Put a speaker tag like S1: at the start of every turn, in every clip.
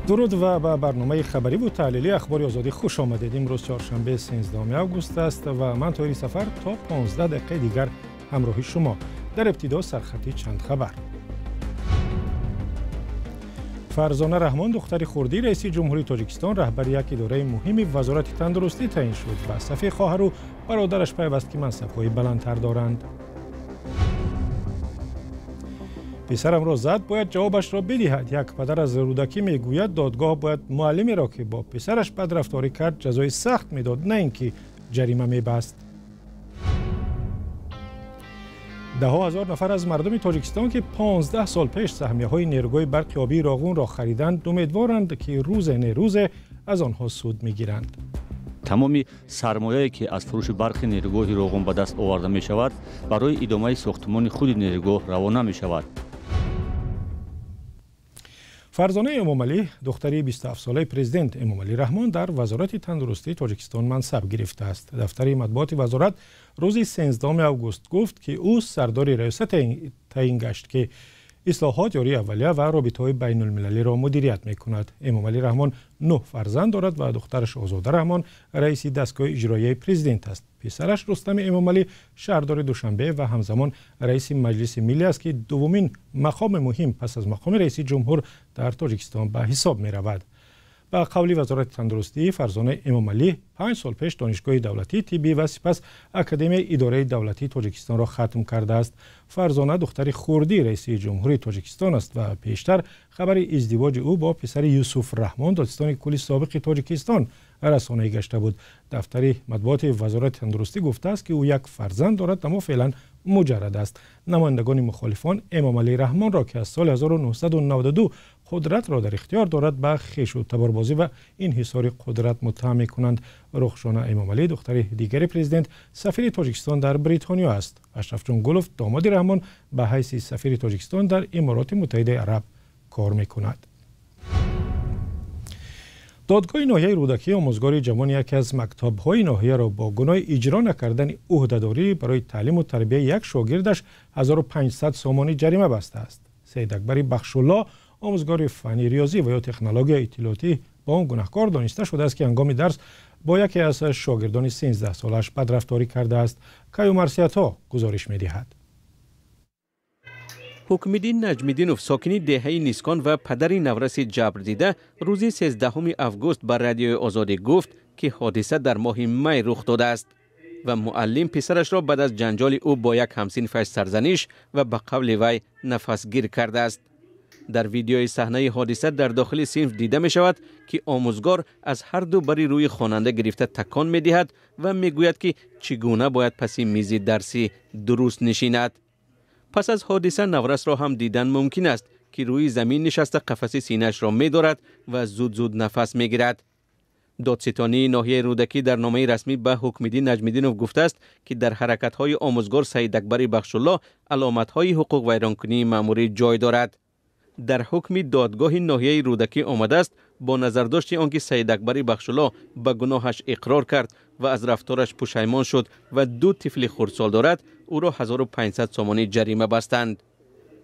S1: Дуруд ва ба барномаи хабарӣ ва таҳлилии Ахбори Озодӣ хуш омадед. Имрӯз чоршанбе, 13 август аст ва ман, Тоҳири Сафар, то 15 дақиқаи дигар ҳамроҳи шумо. Дар ибтидо сархати чанд хабар. Фарзона Раҳмон, духтари хурдии раиси ҷумҳурии Тоҷикистон, раҳбари як идораи муҳими Вазорати тандурустӣ таъин шуд ва сафи хоҳару бародараш пайваст, ки мансабҳои баландтар доранд. Писарамро зад, бояд ҷавобашро бидиҳад. Як падар аз Рӯдакӣ мегӯяд, додгоҳ бояд муаллимеро, ки бо писараш бадрафторӣ кард, ҷазои сахт медод, на ин ки ҷарима мебаст. Даҳҳо ҳазор нафар аз мардуми Тоҷикистон, ки 15 сол пеш саҳмияҳои нерӯгоҳи барқи обии Роғунро хариданд, умедворанд, ки рӯзе не рӯзе аз онҳо суд мегиранд.
S2: Тамоми сармояе, ки аз фурӯши барқи нерӯгоҳи Роғун ба даст оварда мешавад, барои идомаи сохтмони худи нерӯгоҳ равона мешавад.
S1: Фарзона Эмомалӣ, духтари 27-солаи президент Эмомалӣ Раҳмон, дар Вазорати тандурустии Тоҷикистон мансаб гирифтааст. Дафтари матбуоти вазорат рӯзи 13 август гуфт, ки ӯ сардори раёсат таъин гашт, ки ислоҳот, ёрии аввалия ва робитаҳои байнулмилалиро мудирият мекунад. Эмомалӣ Раҳмон 9 фарзанд дорад ва духтараш Озода Раҳмон раиси дастгоҳи иҷроияи президент аст. Писараш Рустами Эмомалӣ шаҳрдори Душанбе ва ҳамзамон раиси Маҷлиси миллӣ аст, ки дуввумин мақоми муҳим пас аз мақоми раиси ҷумҳур дар Тоҷикистон ба ҳисоб меравад. Ба қавли Вазорати тандурустӣ, Фарзона Эмомалӣ 5 сол пеш Донишгоҳи давлатии тиббӣ ва сипас Академияи идораи давлатии Тоҷикистонро хатм кардааст. Фарзона духтари хурдии раиси ҷумҳурии Тоҷикистон аст ва пештар хабари издивоҷи ӯ бо писари Юсуф Раҳмон, додситони кулли собиқи Тоҷикистон, расонаӣ гашта буд. Дафтари матбуоти Вазорати тандурустӣ гуфтааст, ки ӯ як фарзанд дорад, аммо феълан муҷаррад аст. Намояндагони мухолифон Эмомалӣ Раҳмонро, ки аз соли 1992 қудратро дар ихтиёр дорад, ба хешу таборбозӣ ва инҳисори қудрат муттаҳам мекунанд. Рухшона Эмомалӣ, духтари дигари президент, сафири Тоҷикистон дар Бритониё аст. Ашрафҷон Гулов, домоди Раҳмон, ба ҳайси сафири Тоҷикистон дар Имороти Муттаҳидаи Араб кор мекунад. Додгоҳи ноҳияи Рӯдакӣ омӯзгори ҷавони яке аз мактабҳои ноҳияро бо гуноҳи иҷро накардани ӯҳдадорӣ барои таълиму тарбияи як шогирдаш 1500 сомонӣ ҷарима бастааст. Саидакбари Бахшулло, омӯзгори фанни риёзӣ ва ё технологияи иттилоотӣ, ба он гунаҳкор дониста шудааст, ки ҳангоми дарс бо яке аз шогирдони 13-солааш бадрафторӣ кардааст. Каюмарсиятҳо гузориш медиҳад.
S3: Ҳукмиддин Наҷмиддинов, сокини деҳаи Нискон ва падари навраси ҷабрдида, рӯзи 13 август ба Радиои Озодӣ гуфт, ки ҳодиса дар моҳи май рух додааст ва муаллим писарашро баъд аз ҷанҷоли ӯ бо як ҳамсинфаш сарзаниш ва ба қавли вай нафасгир кардааст. Дар видеои саҳнаи ҳодиса дар дохили синф дида мешавад, ки омӯзгор аз ҳар ду бари рӯи хонанда гирифта такон медиҳад ва мегӯяд, ки чӣ гуна бояд паси мизи дарсӣ дуруст нишинад. Пас аз ҳодиса наврасро ҳам дидан мумкин аст, ки рӯи замин нишаста қафаси синаашро медорад ва зуд-зуд нафас мегирад. Додситонии ноҳияи Рӯдакӣ дар номаи расмӣ ба Ҳукмиддин Наҷмиддинов гуфтааст, ки дар ҳаракатҳои омӯзгор Саидакбари Бахшулло аломатҳои ҳуқуқвайронкунии маъмурӣ ҷой дорад. Дар ҳукми додгоҳи ноҳияи Рӯдакӣ омадааст, бо назардошти он ки Саидакбари Бахшулло ба гуноҳаш иқрор кард ва аз рафтораш пушаймон шуд ва 2 тифли хурдсол дорад, ӯро 1500 сомонӣ ҷарима бастанд.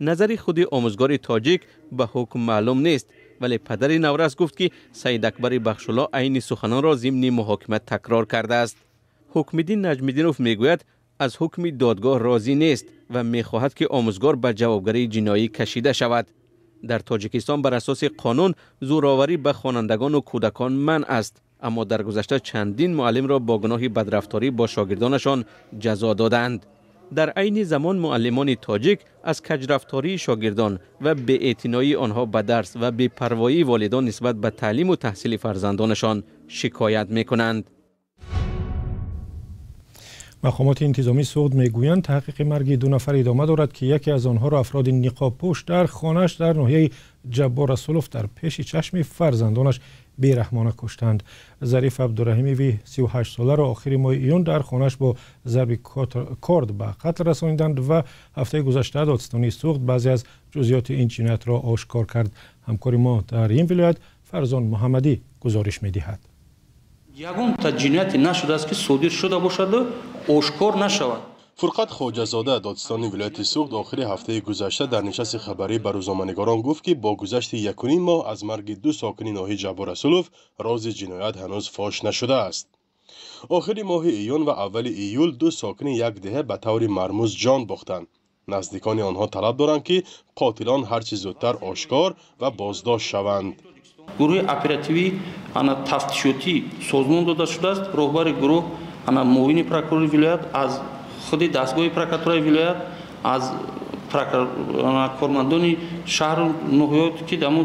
S3: Назари худи омӯзгори тоҷик ба ҳукм маълум нест, вале падари наврас гуфт, ки Саидакбари Бахшулло айни суханонро зимни муҳокима такрор кардааст. Ҳукмиддин Наҷмиддинов мегӯяд, аз ҳукми додгоҳ розӣ нест ва мехоҳад, ки омӯзгор ба ҷавобгарии ҷиноӣ кашида шавад. Дар Тоҷикистон бар асоси қонун зӯроварӣ ба хонандагону кӯдакон манъ аст, аммо дар гузашта чандин муаллимро бо гуноҳи бадрафторӣ бо шогирдонашон ҷазо доданд. Дар айни замон муаллимони тоҷик аз каҷрафтории шогирдон ва беэътиноии онҳо ба дарс ва бепарвоии волидон нисбат ба таълиму таҳсили фарзандонашон шикоят мекунанд.
S1: Мақомоти интизомии Суғд мегӯянд, таҳқиқи марги 2 нафар идома дорад, ки яке аз онҳоро афроди ниқобпӯш дар хонааш дар ноҳияи Ҷаббор Расулов дар пеши чашми фарзандонаш бераҳмона куштанд. Зариф Абдураҳимови 38-соларо охири моҳи июн дар хонааш бо зарби корд ба қатл расониданд ва ҳафтаи гузашта додситонии Суғд баъзе аз ҷузъиёти ин ҷиноятро ошкор кард. Ҳамкори мо дар ин вилоят Фарзон Муҳаммадӣ гузориш медиҳад.
S4: Ягонта ҷинояте нашудааст, ки содир шуда бошаду ошкор нашавад. Фурқат Хоҷазода, додситони вилояти Суғд, охири ҳафтаи гузашта дар нишасти хабарӣ ба рӯзноманигорон гуфт, ки бо гузашти 1,5 моҳ аз марги ду сокини ноҳияи Ҷаббор Расулов рози ҷиноят ҳанӯз фош нашудааст. Охири моҳи июн ва аввали июл ду сокини як деҳа ба таври мармуз ҷон бохтанд. Наздикони онҳо талаб доранд, ки қотилон ҳарчи зудтар ошкор ва боздошт шаванд.
S5: Гурӯҳи оперативӣ ана тафтишотӣ созмон дода шудааст. Роҳбари гурӯҳ ана муовини прокурори вилоят, аз худи дастгоҳи прокуратураи вилоят, аз кормандони шаҳру ноҳиёт, ки дамо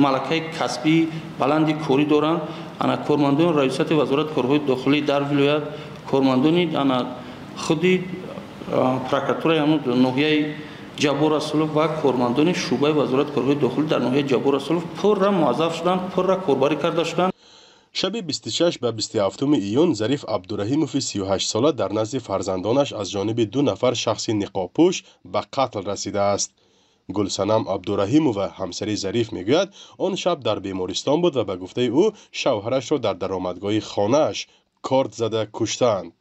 S5: малакаи касбии баланди корӣ доранд, ана кормандони раёсати вазорати корҳои дохилӣ дар вилоят, кормандони ана худи прокуратураи ноҳияи Ҷаббор Расулов ва кормандони шӯъбаи вазорати корҳои дохилӣ дар ноҳияи Ҷаббор Расулов пурра муаззаф шуданд, пурра корбарӣ карда шуданд.
S4: Шаби 26 ба 27 июн Зариф Абдураҳимови 38-сола дар назди фарзандонаш аз ҷониби ду нафар шахси ниқобпӯш ба қатл расидааст. Гулсанам Абдураҳимова, ҳамсари Зариф, мегӯяд, он шаб дар бемористон буд ва ба гуфтаи ӯ шавҳарашро дар даромадгоҳи хонааш корд зада куштаанд.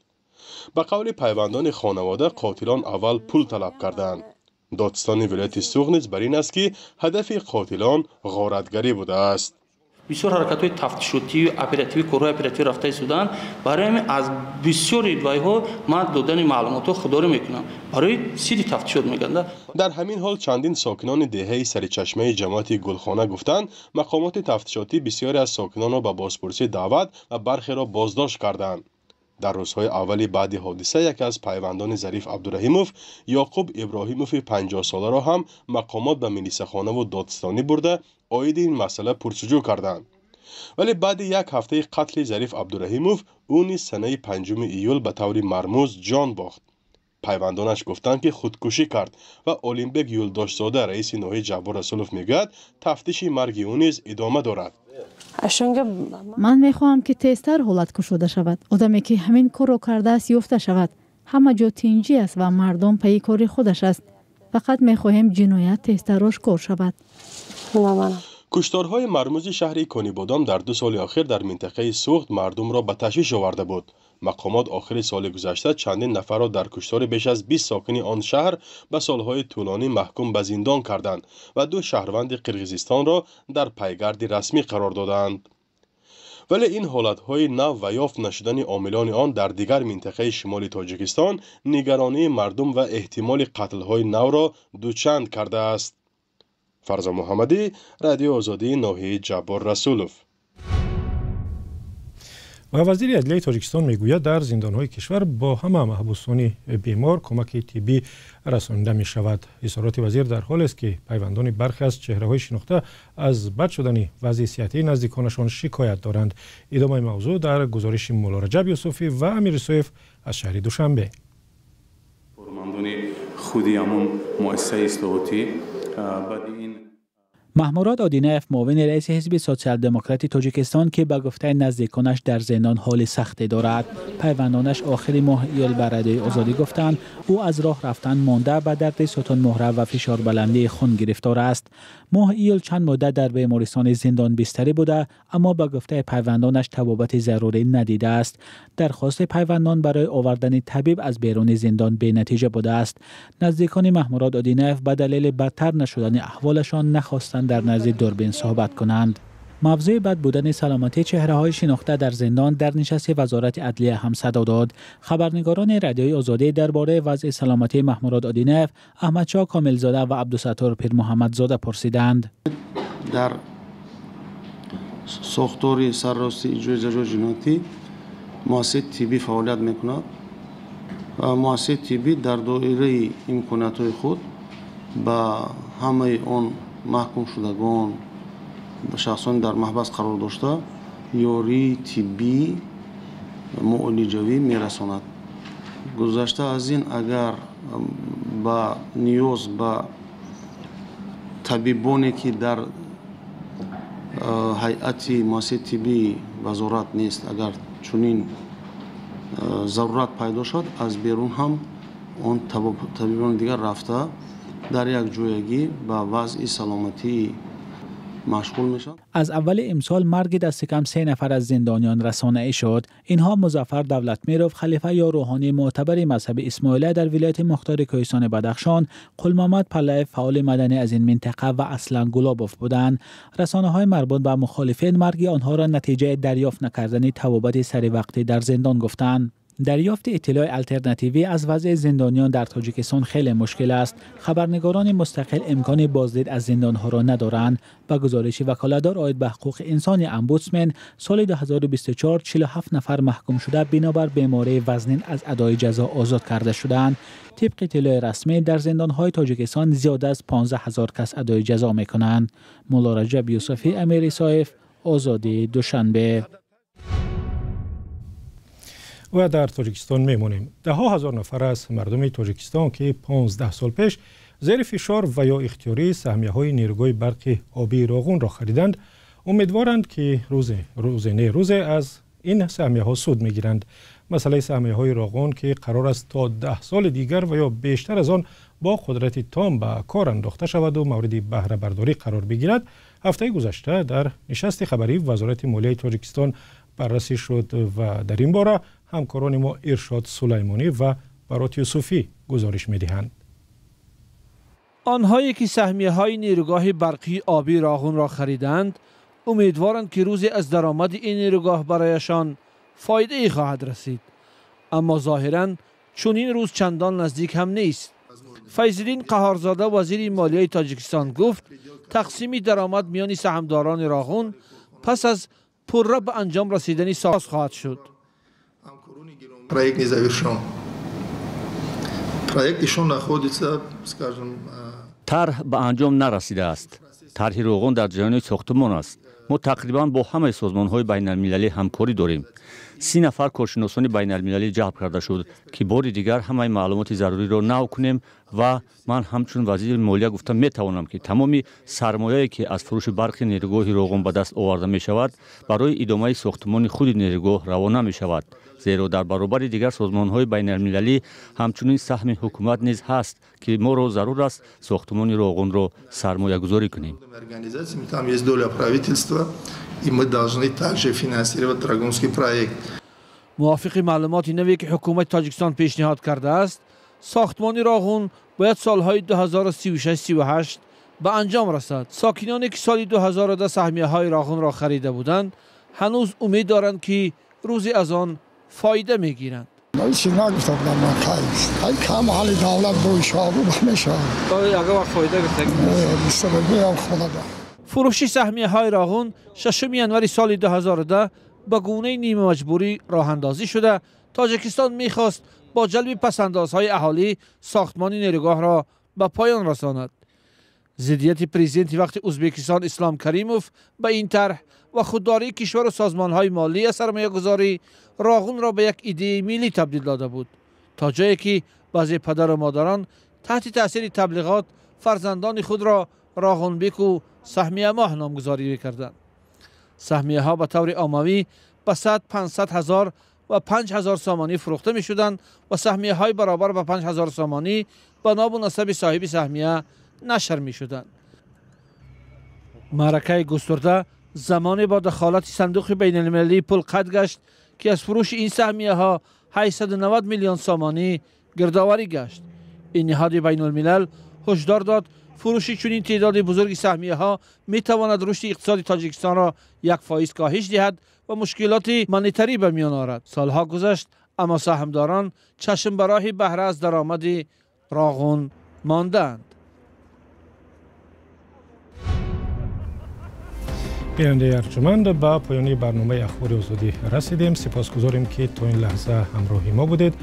S4: Ба қавли пайвандони хонавода, қотилон аввал пул талаб карданд. Додситони вилояти Суғд низ бар ин аст, ки ҳадафи қотилон ғоратгарӣ будааст.
S5: Бисёр ҳаракатҳои тафтишотию оперативӣ, корҳои оперативӣ рафта истоданд. Барои ҳамин аз бисёри вайҳо ман додани маълумотҳо худдорӣ мекунам, барои сири тафтишот мегӯянд.
S4: Дар ҳамин ҳол чандин сокинони деҳаи Саричашмаи ҷамоати Гулхона гуфтанд, мақомоти тафтишотӣ бисёре аз сокинонро ба бозпурсӣ даъват ва бархеро боздошт карданд. Дар рӯзҳои аввали баъди ҳодиса яке аз пайвандони Зариф Абдураҳимов, Ёқуб Иброҳимови 50-соларо ҳам мақомот ба милисахонаву додситонӣ бурда оиди ин масъала пурсуҷӯ карданд. Вале баъди як ҳафтаи қатли Зариф Абдураҳимов ӯ низ санаи 5 июл ба таври мармуз ҷон бохт. Пайвандонаш гуфтанд, ки худкушӣ кард ва Олимбек Юлдошзода, раиси ноҳияи Ҷаббор Расулов, мегӯяд, тафтиши марги ӯ низ идома дорад.
S6: Ман мехоҳам, ки тезтар ҳолат кушода шавад. Одаме, ки ҳамин корро кардааст, ёфта шавад. Ҳама ҷо тинҷӣ аст ва мардум пайи кори худаш аст. Фақат мехоҳем ҷиноят тезтар ошкор шавад.
S4: Кушторҳои мармузи шаҳри Конибодом дар 2 соли охир дар минтақаи Суғд мардумро ба ташвиш оварда буд. Мақомот охири соли гузашта чандин нафарро дар куштори беш аз 20 сокини он шаҳр ба солҳои тӯлонӣ маҳкум ба зиндон карданд ва ду шаҳрванди Қирғизистонро дар пайгарди расмӣ қарор доданд. Вале ин ҳолатҳои нав ва ёфт нашудани омилони он дар дигар минтақаи шимоли Тоҷикистон нигаронии мардум ва эҳтимоли қатлҳои навро дучанд кардааст. Фарзо Муҳаммадӣ, Радиои Озодӣ, ноҳияи Ҷаббор Расулов.
S1: Ва вазири адлияи Тоҷикистон мегӯяд, дар зиндонҳои кишвар бо ҳама маҳбусони бемор кӯмаки тиббӣ расонида мешавад. Изҳороти вазир дар ҳолест, ки пайвандони бархе аз чеҳраҳои шинохта аз бад шудани вазъи сиҳатии наздиконашон шикоят доранд. Идомаи мавзӯъ дар гузориши Муллораҷаб Юсуфӣ ва Амир Исоев аз шаҳри Душанбе.
S7: Кормандони худи ҳамон муассисаи ислоҳотӣ баъди ин
S8: Маҳмурод Одинаев, муовини раиси ҳизби Социал-демократи Тоҷикистон, ки ба гуфтаи наздиконаш дар зиндон ҳоли сахте дорад. Пайвандонаш охири моҳи июл ба Радиои Озодӣ гуфтанд, ӯ аз роҳ рафтан монда, ба дарди сутунмуҳра ва фишорбаландии хун гирифтор аст. Моҳи июл чанд муддат дар бемористони зиндон бистарӣ буда, аммо ба гуфтаи пайвандонаш табобати зарурӣ надидааст. Дархости пайвандон барои овардани табиб аз беруни зиндон бенатиҷа будааст. Наздикони Маҳмурод Одинаев ба далели бадтар нашудани аҳволашон нахостанд дар назди дурбин суҳбат кунанд. Мавзӯи бад будани саломатии чеҳраҳои шинохта дар зиндон дар нишасти вазорати адлия ҳам садо дод. Хабарнигорони Радиои Озодӣ дар бораи вазъи саломатии Маҳмурод Одинаев, Аҳмадшоҳ Комилзода ва Абдусаттор Пирмуҳаммадзода пурсиданд.
S9: Дар сохтори саррости иҷрои ҷазои ҷиноятӣ муассисаи тиббӣ фаъолият мекунад ва муассисаи тиббӣ дар доираи имкониятҳои худ ба ҳамаи он маҳкумшудагон, шахсони дар маҳбас қарор дошта, ёрии тиббӣ муолиҷавӣ мерасонад. Гузашта аз ин, агар ба ниёз ба табибоне, ки дар ҳайати муассисаи тиббии вазорат нест, агар чунин зарурат пайдо шавад, аз берун ҳам он табибони дигар рафта дар як ҷоягӣ ба вазъи саломатии машғул мешаванд.
S8: Аз аввали имсол марги дасти кам 3 нафар аз зиндониён расонаӣ шуд. Инҳо Музаффар Давлатмиров, халифа ё рӯҳонии мӯътабари мазҳаби Исмоилия дар вилояти мухтори Кӯҳистони Бадахшон, Қулмомад Палаев, фаъоли маданӣ аз ин минтақа ва Аслан Гулобов буданд. Расонаҳои марбут ба мухолифин марги онҳоро натиҷаи дарёфт накардани табобати саривақтӣ дар зиндон гуфтанд. Дарёфти иттилои алтернативӣ аз вазъи зиндониён дар Тоҷикистон хеле мушкил аст. Хабарнигорони мустақил имкони боздид аз зиндонҳоро надоранд. Ба гузориши ваколатдор оид ба ҳуқуқи инсони омбудсмен, соли 2024 47 нафар маҳкум шуда бинобар бемории вазнин аз адои ҷазо озод карда шудаанд. Тибқи иттилои расмӣ дар зиндонҳои Тоҷикистон зиёда аз 15 ҳазор кас адои ҷазо мекунанд. Мулло Раҷаб Юсуфӣ, Амир Исоев, Озодӣ, Душанбе.
S1: Ва дар Тоҷикистон мемонем. Даҳҳо ҳазор нафар аз мардуми Тоҷикистон, ки 15 сол пеш зери фишор ва ё ихтиёрии саҳмияҳои нерӯгоҳи барқи обии Роғунро хариданд, умедворанд, ки рӯзе не рӯзе аз ин саҳмияҳо суд мегиранд. Масъалаи саҳмияҳои Роғун, ки қарор аст то 10 соли дигар ва ё бештар аз он бо қудрати том ба кор андохта шавад ва мавриди баҳрабардорӣ қарор бигирад, ҳафтаи гузашта дар нишасти хабарии Вазорати молияи Тоҷикистон баррасӣ шуд ва дар ин бора ҳамкорони мо Иршод Сулаймонӣ ва Барот Юсуфӣ гузориш медиҳанд.
S10: Онҳое ки саҳмияҳои нерӯгоҳи барқии обии Роғунро хариданд, умедворанд, ки рӯзе аз даромади ин нерӯгоҳ барояшон фоидае хоҳад расид. Аммо зоҳиран чунин рӯз чандон наздик ҳам нест. Файзиддин Қаҳорзода, вазири молияи Тоҷикистон, гуфт тақсими даромад миёни саҳмдорони Роғун пас аз пурра ба анҷом расидани соз хоҳад шуд.
S11: Проект не завершен. Проект еще находится, скажем...
S2: Тарҳ ба анҷом нарасидааст. Тарҳи Роғун дар ҷараёни сохтмон аст. Мо тақрибан бо ҳамаи созмонҳои байналмилалӣ ҳамкорӣ дорем. 30 нафар коршиносони байналмилалӣ ҷалб карда шуд, ки бори дигар ҳамаи маълумоти заруриро нав кунем ва ман ҳамчун вазири молия гуфта метавонам, ки тамоми сармояе, ки аз фурӯши барқи нерӯгоҳи Роғун ба даст оварда мешавад, барои идомаи сохтмони худи нерӯгоҳ равона мешавад. Зеро дар баробари дигар созмонҳои байналмилалӣ ҳамчунин саҳми ҳукумат низ ҳаст, ки моро зарур аст сохтмони Роғунро сармоягузорӣ кунем.
S11: И мы должны также финансировать Рогунский проект.
S10: Мувофиқи маълумоти наве, ки ҳукумати Тоҷикистон пешниҳод кардааст, сохтмони Роғун бояд солҳои 2036-38 ба анҷом расад. Сокиноне, ки соли 2010 саҳмияҳои Роғунро харида буданд, ҳанӯз умед доранд, ки рӯзе аз он фоида мегиранд.
S12: Чиз нагуфта будам ман, хай кам ҳоли давлат бо мешавад.
S10: Ягон вақт фоида гирифта? Фурӯши саҳмияҳои Роғун 6 январи соли 2010 ба гунаи нимамаҷбурӣ роҳандозӣ шуда, Тоҷикистон мехост бо ҷалби пасандозҳои аҳолӣ сохтмони нерӯгоҳро ба поён расонад. Зиддияти президенти вақти Ӯзбекистон Ислом Каримов ба ин тарҳ ва худдории кишвару созмонҳои молӣ аз сармоягузорӣ Роғунро ба як идеяи миллӣ табдил дода буд, то ҷое ки баъзе падару модарон таҳти таъсири таблиғот фарзандони худро Роғунбеку саҳмиямоҳ номгузорӣ мекарданд. Саҳмияҳо ба таври оммавӣ ба 100, 500 ҳазор ва 5 ҳазор сомонӣ фурӯхта мешуданд ва саҳмияҳои баробар ба 5 ҳазор сомонӣ ба ному насаби соҳиби саҳмия нашр мешуданд. Маъракаи густурда замоне бо дахолати сандуқи байналмилалии пул қат гашт, ки аз фурӯши ин саҳмияҳо 890 миллион сомонӣ гирдоварӣ гашт. Ин ниҳоди байналмилал ҳушдор дод, фурӯши чунин теъдоди бузурги саҳмияҳо метавонад рушди иқтисоди Тоҷикистонро 1% коҳиш диҳад ва мушкилоти монетарӣ ба миён орад. Солҳо гузашт, аммо саҳмдорон чашм ба роҳи баҳра аз даромади Роғун мондаанд.
S1: Бинандаи арҷуманд, ба поёни барномаи Ахбори Озодӣ расидем. Сипосгузорем, ки то ин лаҳза ҳамроҳи мо будед.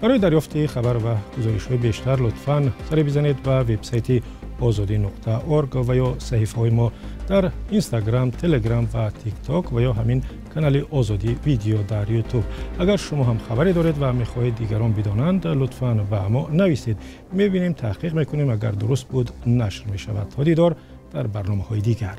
S1: Барои дарёфти хабар ва гузоришҳои бештар лутфан сари бизанед ба вебсайти ozodi.org ва ё саҳифаҳои мо дар Инстаграм, Телеграм ва Тикток ва ё ҳамин канали Озодӣ видео дар Ютуб. Агар шумо ҳам хабаре доред ва мехоҳед дигарон бидонанд, лутфан ба мо нависед. Мебинем, таҳқиқ мекунем, агар дуруст буд нашр мешавад. То дидор дар барномаҳои дигар.